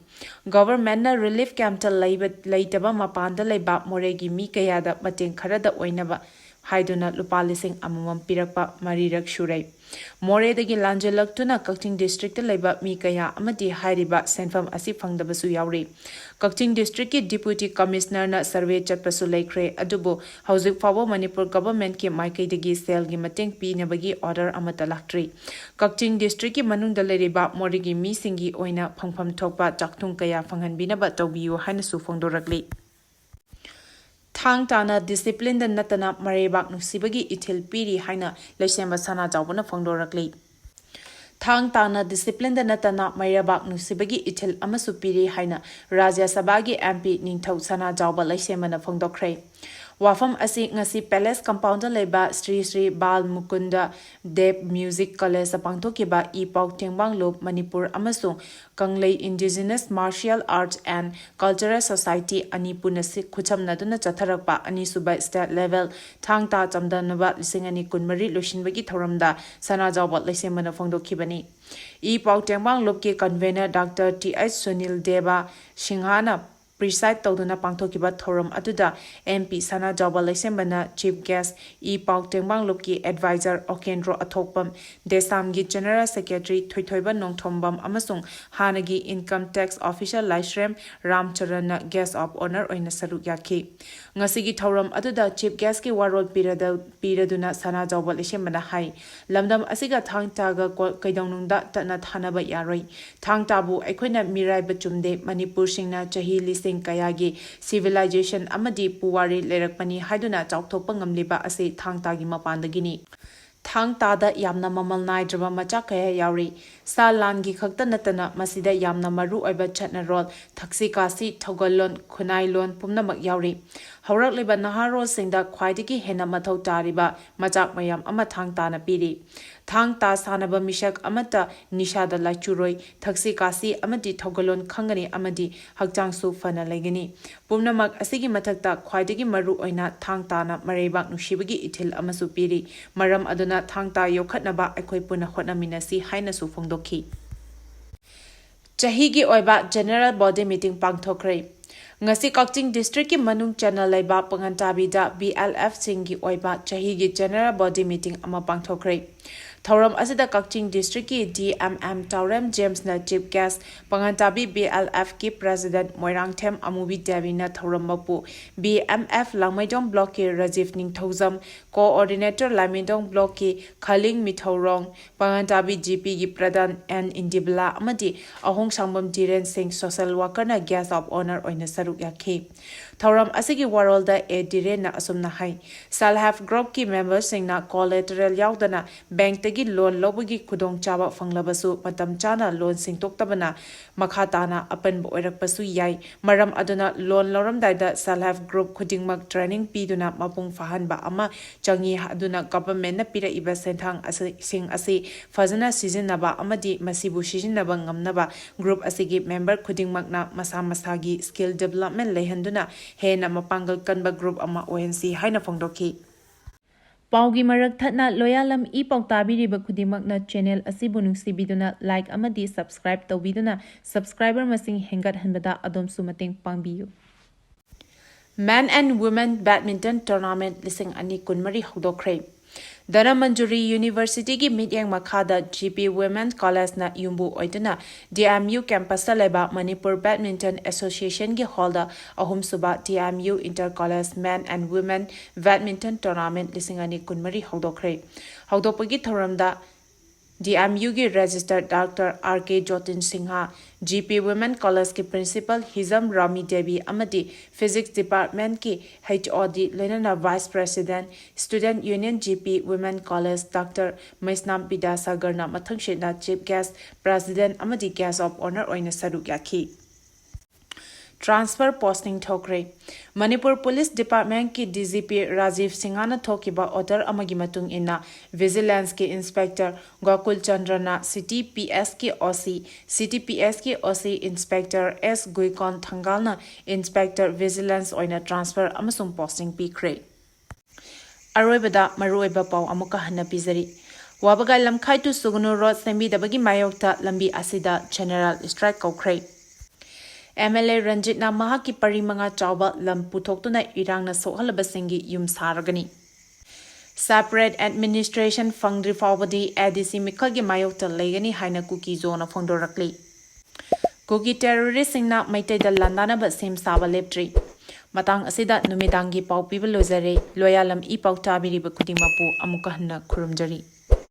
ꯒꯚꯔꯟꯃꯦꯟꯠꯅ ꯔꯤꯂꯤꯐ ꯀꯦꯝꯞꯇ ꯂꯩꯕ, ꯂꯩꯇꯕ ꯃꯄꯥꯟꯗ ꯂꯩꯕ ꯃꯣꯔꯦꯒꯤ ꯃꯤ ꯀꯌꯥꯗ ꯃꯇꯦꯡ ꯈꯔꯗ ꯑꯣꯏꯅꯕ ꯍꯥꯏꯗꯨꯅ ꯂꯨꯄꯥ ꯂꯤꯁꯤꯡ ꯑꯃꯃꯝ ꯄꯤꯔꯛꯄ ꯃꯔꯤꯔꯛ ꯁꯨꯔꯦ꯫ ꯃꯣꯔꯦꯗꯒꯤ ꯂꯥꯟꯖꯦꯜꯂꯛꯇꯨꯅ ꯀꯛꯆꯤꯡ ꯗꯤꯁꯇ꯭ꯔꯤꯛꯇ ꯂꯩꯕ ꯃꯤ ꯀꯌꯥ ꯑꯃꯗꯤ ꯍꯥꯏꯔꯤꯕ ꯁꯦꯟꯐꯝ ꯑꯁꯤ ꯐꯪꯗꯕꯁꯨ ꯌꯥꯎꯔꯤ꯫ ꯀꯛꯆꯤꯡ ꯗꯤꯁꯇ꯭ꯔꯤꯛꯀꯤ ꯗꯤꯄ꯭ꯌꯨꯇꯤ ꯀꯃꯤꯁꯅꯔꯅ ꯁꯔꯚꯦ ꯆꯠꯄꯁꯨ ꯂꯩꯈ꯭ꯔꯦ, ꯑꯗꯨꯕꯨ ꯍꯧꯖꯤꯛ ꯐꯥꯎꯕ ꯃꯅꯤꯄꯨꯔ ꯒꯚꯔꯟꯃꯦꯟꯠꯀꯤ ꯃꯥꯏꯀꯩꯗꯒꯤ ꯁꯦꯜꯒꯤ ꯃꯇꯦꯡ ꯄꯤꯅꯕꯒꯤ ꯑꯣꯔꯗꯔ ꯑꯃꯠꯇ ꯂꯥꯛꯇ꯭ꯔꯤ꯫ ꯀꯛꯆꯤꯡ ꯗꯤꯁꯇ꯭ꯔꯤꯛꯀꯤ ꯃꯅꯨꯡꯗ ꯂꯩꯔꯤꯕ ꯃꯣꯔꯦꯒꯤ ꯃꯤꯁꯤꯡꯒꯤ ꯑꯣꯏꯅ ꯐꯪꯐꯝ ꯊꯣꯛꯄ ꯆꯥꯛꯊꯨꯡ ꯀꯌꯥ ꯐꯪꯍꯟꯕꯤꯅꯕ ꯇꯧꯕꯤꯌꯨ ꯍꯥꯏꯅꯁꯨ ꯐꯣꯡꯗꯣꯔꯛꯂꯤ꯫ ꯊꯥꯡ ꯇꯥꯅ ꯗꯤꯁꯤꯄ꯭ꯂꯤꯟꯗ ꯅꯠꯇꯅ ꯃꯔꯩꯕꯥꯛ ꯅꯨꯡꯁꯤꯕꯒꯤ ꯏꯊꯤꯜ ꯄꯤꯔꯤ ꯍꯥꯏꯅ ꯂꯩꯁꯦꯝꯕ ꯁꯅꯥꯖꯥꯎꯕꯅ ꯐꯣꯡꯗꯣꯔꯛꯂꯤ꯫ ꯊꯥꯡ ꯇꯥꯅ ꯗꯤꯁꯤꯄ꯭ꯂꯤꯟꯗ ꯅꯠꯇꯅ ꯃꯩꯔꯥꯕꯥꯛ ꯅꯨꯡꯁꯤꯕꯒꯤ ꯏꯊꯤꯜ ꯑꯃꯁꯨ ꯄꯤꯔꯤ ꯍꯥꯏꯅ ꯔꯥꯖ꯭ꯌ ꯁꯚꯥꯒꯤ ꯑꯦꯝ ꯄꯤ ꯅꯤꯡꯊꯧ ꯁꯅꯥꯖꯥꯎꯕ ꯂꯩꯁꯦꯝꯕꯅ ꯐꯣꯡꯗꯣꯛꯈ꯭ꯔꯦ꯫ ꯋꯥꯐꯝ ꯑꯁꯤ ꯉꯁꯤ Palace Compoundꯗ ꯂꯩꯕ ꯁ꯭ꯔꯤ ꯁ꯭ꯔꯤ ꯕꯥꯜ ꯃꯨꯀꯨꯟꯗ ꯗꯦꯕ Music Collegeꯗ ꯄꯥꯡꯊꯣꯛꯈꯤꯕ ꯏ ꯄꯥꯎ ꯇꯦꯡꯕꯥꯡꯂꯨꯞ ꯃꯅꯤꯄꯨꯔ ꯑꯃꯁꯨꯡ ꯀꯪꯂꯩ Indigenous Martial Arts and Cultural Society ꯑꯅꯤ ꯄꯨꯟꯅ ꯁꯤ-, ꯈꯨꯠꯁꯝꯅꯗꯨꯅ ꯆꯠꯊꯔꯛꯄ ꯑꯅꯤꯁꯨꯕ State Level ꯊꯥꯡ ꯇꯥ ꯆꯥꯡꯗꯝꯅꯕ ꯂꯤꯁꯤꯡ ꯑꯅꯤ ꯀꯨꯟꯃꯔꯤ ꯂꯣꯏꯁꯤꯟꯕꯒꯤ ꯊꯧꯔꯝꯗ ꯁꯅꯥꯖꯥꯎꯕ ꯂꯩꯁꯦꯝꯕꯅ ꯐꯣꯡꯗꯣꯛꯈꯤꯕꯅꯤ꯫ ꯏ ꯄꯥꯎ ꯇꯦꯡꯕꯥꯡꯂꯨꯞꯀꯤ convener Doctor T H Sunil ꯗꯦꯕ ꯁꯤꯡꯍꯅ preside ꯇꯧꯗꯨꯅ ꯄꯥꯡꯊꯣꯛꯈꯤꯕ ꯊꯧꯔꯝ ꯑꯗꯨꯗ M P ꯁꯅꯥꯖꯥꯎꯕ ꯂꯩꯁꯦꯝꯕꯅ chief guest, ꯏ ꯄꯥꯎ ꯇꯦꯡꯕꯥꯡꯂꯨꯞꯀꯤ advisor ꯑꯣꯀꯦꯟꯗ꯭ꯔꯣ ꯑꯊꯣꯛꯄꯝ, ꯗꯦꯁꯥꯝꯒꯤ General Secretary ꯊꯣꯏꯊꯣꯏꯕ ꯅꯣꯡꯊꯣꯝꯕꯝ ꯑꯃꯁꯨꯡ ꯍꯥꯟꯅꯒꯤ Income Tax Officer ꯂꯥꯏꯁ꯭ꯔꯦꯝ ꯔꯥꯝꯆꯔꯟꯅ guest of honour ꯑꯣꯏꯅ ꯁꯔꯨꯛ ꯌꯥꯈꯤ꯫ ꯉꯁꯤꯒꯤ ꯊꯧꯔꯝ ꯑꯗꯨꯗ chief guestꯀꯤ ꯋꯥꯔꯣꯜ ꯄꯤꯔꯗ-, ꯄꯤꯔꯗꯨꯅ ꯁꯅꯥꯖꯥꯎꯕ ꯂꯩꯁꯦꯝꯕꯅ ꯍꯥꯏ, ꯂꯝꯗꯝ ꯑꯁꯤꯒ ꯊꯥꯡ ꯇꯥꯒ ꯀꯣ-, ꯀꯩꯗꯧꯅꯨꯡꯗ ꯇꯠꯅ ꯊꯥꯅꯕ ꯌꯥꯔꯣꯏ꯫ ꯊꯥꯡ ꯇꯥꯕꯨ ꯑꯩꯈꯣꯏꯅ ꯃꯤꯔꯥꯏꯕ ꯆꯨꯝꯗꯦ꯫ ꯃꯅꯤꯄꯨꯔꯁꯤꯡꯅ ꯆꯍꯤ ꯂꯤꯁꯤꯡ ꯀꯌꯥꯒꯤ civilization ꯑꯃꯗꯤ ꯄꯨꯋꯥꯔꯤ ꯂꯩꯔꯛꯄꯅꯤ ꯍꯥꯏꯗꯨꯅ ꯆꯥꯎꯊꯣꯛꯄ ꯉꯝꯂꯤꯕ ꯑꯁꯤ ꯊꯥꯡ ꯇꯥꯒꯤ ꯃꯄꯥꯟꯗꯒꯤꯅꯤ꯫ ꯊꯥꯡ ꯇꯥꯗ ꯌꯥꯝꯅ ꯃꯃꯜ ꯅꯥꯏꯗ꯭ꯔꯕ ꯃꯆꯥꯛ ꯀꯌꯥ ꯌꯥꯎꯔꯤ꯫ ꯁꯥ ꯂꯥꯟꯒꯤ ꯈꯛꯇ ꯅꯠꯇꯅ ꯃꯁꯤꯗ ꯌꯥꯝꯅ ꯃꯔꯨ ꯑꯣꯏꯕ ꯆꯠꯅꯔꯣꯜ, ꯊꯛꯁꯤ ꯈꯥꯁꯤ, ꯊꯧꯒꯜꯂꯣꯟ, ꯈꯨꯟꯅꯥꯏꯂꯣꯟ ꯄꯨꯝꯅꯃꯛ ꯌꯥꯎꯔꯤ꯫ ꯍꯧꯔꯛꯂꯤꯕ ꯅꯍꯥꯔꯣꯜꯁꯤꯡꯗ ꯈ꯭ꯋꯥꯏꯗꯒꯤ ꯍꯦꯟꯅ ꯃꯊꯧ ꯇꯥꯔꯤꯕ ꯃꯆꯥꯛ ꯃꯌꯥꯝ ꯑꯃ ꯊꯥꯡ ꯇꯥꯅ ꯄꯤꯔꯤ꯫ ꯊꯥꯡ ꯇꯥ ꯁꯥꯟꯅꯕ ꯃꯤꯁꯛ ꯑꯃꯠꯇ ꯅꯤꯁꯥꯗ ꯂꯥꯏꯆꯨꯔꯣꯏ, ꯊꯛꯁꯤ ꯈꯥꯁꯤ ꯑꯃꯗꯤ ꯊꯧꯒꯜꯂꯣꯟ ꯈꯪꯒꯅꯤ ꯑꯃꯗꯤ ꯍꯛꯆꯥꯡꯁꯨ ꯐꯅ ꯂꯩꯒꯅꯤ꯫ ꯄꯨꯝꯅꯃꯛ ꯑꯁꯤꯒꯤ ꯃꯊꯛꯇ ꯈ꯭ꯋꯥꯏꯗꯒꯤ ꯃꯔꯨ ꯑꯣꯏꯅ ꯊꯥꯡ ꯇꯥꯅ ꯃꯔꯩꯕꯥꯛ ꯅꯨꯡꯁꯤꯕꯒꯤ ꯏꯊꯤꯜ ꯑꯃꯁꯨ ꯄꯤꯔꯤ꯫ ꯃꯔꯝ ꯑꯗꯨꯅ ꯊꯥꯡ ꯇꯥ ꯌꯣꯛꯈꯠꯅꯕ ꯑꯩꯈꯣꯏ ꯄꯨꯟꯅ ꯍꯣꯠꯅꯃꯤꯟꯅꯁꯤ ꯍꯥꯏꯅꯁꯨ ꯐꯣꯡꯗꯣꯛꯈꯤ꯫ ꯆꯍꯤꯒꯤ ꯑꯣꯏꯕ General Body Meeting ꯄꯥꯡꯊꯣꯛꯈ꯭ꯔꯦ꯫ ꯉꯁꯤ ꯀꯛꯆꯤꯡ districtꯀꯤ ꯃꯅꯨꯡ ꯆꯟꯅ ꯂꯩꯕ ꯄꯉꯟꯇꯥꯕꯤꯗ B L Fꯁꯤꯡꯒꯤ ꯑꯣꯏꯕ ꯆꯍꯤꯒꯤ General Body Meeting ꯑꯃ ꯄꯥꯡꯊꯣꯛꯈ꯭ꯔꯦ꯫ ꯊꯧꯔꯝ ꯑꯁꯤꯗ ꯀꯛꯆꯤꯡ districtꯀꯤ D M M ꯇꯥꯎꯔꯦꯝ ꯖꯦꯝꯁꯅ chief guest, ꯄꯉꯟꯇꯥꯕꯤ B L Fꯀꯤ president Moirangthem ꯑꯃꯨꯕꯤ ꯗꯦꯕꯤꯅ ꯊꯧꯔꯝ ꯃꯄꯨ, B M F ꯂꯥꯡꯃꯩꯗꯣꯡ blockꯀꯤ ꯔꯥꯖꯤꯚ ꯅꯤꯡꯊꯧꯖꯝ, coordinator ꯂꯥꯏꯃꯩꯗꯣꯡ blockꯀꯤ ꯈꯂꯤꯡ ꯃꯤꯊꯧꯔꯣꯡ, ꯄꯉꯟꯇꯥꯕꯤ G Pꯒꯤ ꯄ꯭ꯔꯙꯥꯟ N ꯏꯟꯗꯤꯕꯂꯥ ꯑꯃꯗꯤ ꯑꯍꯣꯡꯁꯥꯡꯕꯝ ꯙꯤꯔꯦꯟ ꯁꯤꯡ social workerꯅ guest of honour ꯑꯣꯏꯅ ꯁꯔꯨꯛ ꯌꯥꯈꯤ꯫ ꯊꯧꯔꯝ ꯑꯁꯤꯒꯤ ꯋꯥꯔꯣꯜꯗ ꯑꯦ ꯙꯤꯔꯦꯟꯅ ꯑꯁꯨꯝꯅ ꯍꯥꯏ, Self Help Groupꯀꯤ memberꯁꯤꯡꯅ collateral ꯌꯥꯎꯗꯅ bankꯇꯒꯤ loan ꯂꯧꯕꯒꯤ ꯈꯨꯗꯣꯡꯆꯥꯕ ꯐꯪꯂꯕꯁꯨ ꯃꯇꯝ ꯆꯥꯅ loan ꯁꯤꯡꯗꯣꯛꯇꯕꯅ ꯃꯈꯥ ꯇꯥꯅ ꯑꯄꯟꯕ ꯑꯣꯏꯔꯛꯄꯁꯨ ꯌꯥꯏ꯫ ꯃꯔꯝ ꯑꯗꯨꯅ loan ꯂꯧꯔꯝꯗꯥꯏꯗ Self Help Group ꯈꯨꯗꯤꯡꯃꯛ training ꯄꯤꯗꯨꯅ ꯃꯄꯨꯡ ꯐꯥꯍꯟꯕ ꯑꯃ ꯆꯪꯏ꯫ ꯑꯗꯨꯅ governmentꯅ ꯄꯤꯔꯛꯏꯕ ꯁꯦꯟꯊꯥꯡ ꯑꯁꯤ, ꯁꯤꯡ ꯑꯁꯤ ꯐꯖꯅ ꯁꯤꯖꯤꯟꯅꯕ ꯑꯃꯗꯤ ꯃꯁꯤꯕꯨ ꯁꯤꯖꯤꯟꯅꯕ ꯉꯝꯅꯕ group ꯑꯁꯤꯒꯤ member ꯈꯨꯗꯤꯡꯃꯛꯅ ꯃꯁꯥ ꯃꯁꯥꯒꯤ skill development ꯂꯩꯍꯟꯗꯨꯅ ꯍꯦꯟꯅ ꯃꯄꯥꯡꯒꯜ ꯀꯟꯕ group ꯑꯃ ꯑꯣꯏꯍꯟꯁꯤ ꯍꯥꯏꯅ ꯐꯣꯡꯗꯣꯛꯈꯤ꯫ ꯄꯥꯎꯒꯤ ꯃꯔꯛ ꯊꯠꯅ ꯂꯣꯌꯥꯂꯝ ꯏ ꯄꯥꯎ ꯇꯥꯕꯤꯔꯤꯕ ꯈꯨꯗꯤꯡꯃꯛꯅ channel ꯑꯁꯤꯕꯨ ꯅꯨꯡꯁꯤꯕꯤꯗꯨꯅ like ꯑꯃꯗꯤ subscribe ꯇꯧꯕꯤꯗꯨꯅ subscriber ꯃꯁꯤꯡ ꯍꯦꯟꯒꯠꯍꯟꯕꯗ ꯑꯗꯣꯝꯁꯨ ꯃꯇꯦꯡ ꯄꯥꯡꯕꯤꯌꯨ꯫ Men and Women Badminton Tournament ꯂꯤꯁꯤꯡ ꯑꯅꯤ ꯀꯨꯟꯃꯔꯤ ꯍꯧꯗꯣꯛꯈ꯭ꯔꯦ꯫ ꯙꯅꯃꯟꯖꯨꯔꯤ Universityꯒꯤ ꯃꯤꯠꯌꯦꯡ ꯃꯈꯥꯗ G P Women Collegeꯅ ꯌꯨꯝꯕꯨ ꯑꯣꯏꯗꯨꯅ D M U campusꯇ ꯂꯩꯕ Manipur Badminton Associationꯒꯤ hallꯗ ꯑꯍꯨꯝꯁꯨꯕ D M U Inter College Men and Women Badminton Tournament ꯂꯤꯁꯤꯡ ꯑꯅꯤ ꯀꯨꯟꯃꯔꯤ ꯍꯧꯗꯣꯛꯈ꯭ꯔꯦ꯫ ꯍꯧꯗꯣꯛꯄꯒꯤ ꯊꯧꯔꯝꯗ D M Uꯒꯤ Registrar Doctor R K Jotin Singha, G P Women Collegeꯀꯤ Principal ꯍꯤꯖꯝ ꯔꯥꯃꯤ ꯗꯦꯕꯤ ꯑꯃꯗꯤ Physics Departmentꯀꯤ H O D ꯂꯣꯏꯅꯅ Vice President, Student Union G P Women College Doctor ꯃꯩꯁꯅꯥꯝ ꯕꯤꯗ꯭ꯌꯥꯁꯥꯒꯔꯅ ꯃꯊꯪꯁꯤꯠꯅ Chief Guest, President ꯑꯃꯗꯤ Guest of Honour ꯑꯣꯏꯅ ꯁꯔꯨꯛ ꯌꯥꯈꯤ꯫ Transfer posting ꯊꯣꯛꯈ꯭ꯔꯦ꯫ Manipur Police Departmentꯀꯤ D G P Rajiv ꯁꯤꯡꯍꯅ ꯊꯣꯛꯈꯤꯕ order ꯑꯃꯒꯤ ꯃꯇꯨꯡ ꯏꯟꯅ Vigilanceꯀꯤ Inspector Gokul ꯆꯟꯗ꯭ꯔꯅ City P Sꯀꯤ O C, City P Sꯀꯤ O C Inspector S ꯒꯨꯏꯀꯣꯟ ꯊꯪꯒꯥꯜꯅ Inspector Vigilance ꯑꯣꯏꯅ transfer ꯑꯃꯁꯨꯡ posting ꯄꯤꯈ꯭ꯔꯦ꯫ ꯑꯔꯣꯏꯕꯗ ꯃꯔꯨꯑꯣꯏꯕ ꯄꯥꯎ ꯑꯃꯨꯛꯀ ꯍꯟꯅ ꯄꯤꯖꯔꯤ꯫ ꯋꯥꯕꯒꯥꯏ ꯂꯝꯈꯥꯏ to ꯁꯨꯒꯅꯨ road ꯁꯦꯝꯕꯤꯗꯕꯒꯤ ꯃꯥꯌꯣꯛꯇ ꯂꯝꯕꯤ ꯑꯁꯤꯗ general strike ꯀꯧꯈ꯭ꯔꯦ꯫ M L A ꯔꯟꯖꯤꯠꯅ ꯃꯍꯥꯛꯀꯤ ꯄꯔꯤ ꯃꯉꯥ ꯆꯥꯎꯕ ꯂꯝ ꯄꯨꯊꯣꯛꯇꯨꯅ ꯏꯔꯥꯡꯅ ꯁꯣꯛꯍꯜꯂꯕꯁꯤꯡꯒꯤ ꯌꯨꯝ ꯁꯥꯔꯒꯅꯤ꯫ Separate administration ꯐꯪꯗ꯭ꯔꯤ ꯐꯥꯎꯕꯗꯤ A D C ꯃꯤꯈꯜꯒꯤ ꯃꯥꯌꯣꯛꯇ ꯂꯩꯒꯅꯤ ꯍꯥꯏꯅ ꯀꯨꯀꯤ ꯖꯣꯅ ꯐꯣꯡꯗꯣꯔꯛꯂꯤ꯫ ꯀꯨꯀꯤ terroristꯁꯤꯡꯅ ꯃꯩꯇꯩꯗ ꯂꯥꯟꯗꯥꯅꯕ ꯁꯦꯝ ꯁꯥꯕ ꯂꯦꯞꯇ꯭ꯔꯤ꯫ ꯃꯇꯥꯡ ꯑꯁꯤꯗ ꯅꯨꯃꯤꯗꯥꯡꯒꯤ ꯄꯥꯎ ꯄꯤꯕ ꯂꯣꯏꯖꯔꯦ꯫ ꯂꯣꯌꯥꯂꯝ ꯏ ꯄꯥꯎ ꯇꯥꯕꯤꯔꯤꯕ ꯈꯨꯗꯤꯡꯃꯛꯄꯨ ꯑꯃꯨꯛꯀ ꯍꯟꯅ ꯈꯨꯔꯨꯝꯖꯔꯤ꯫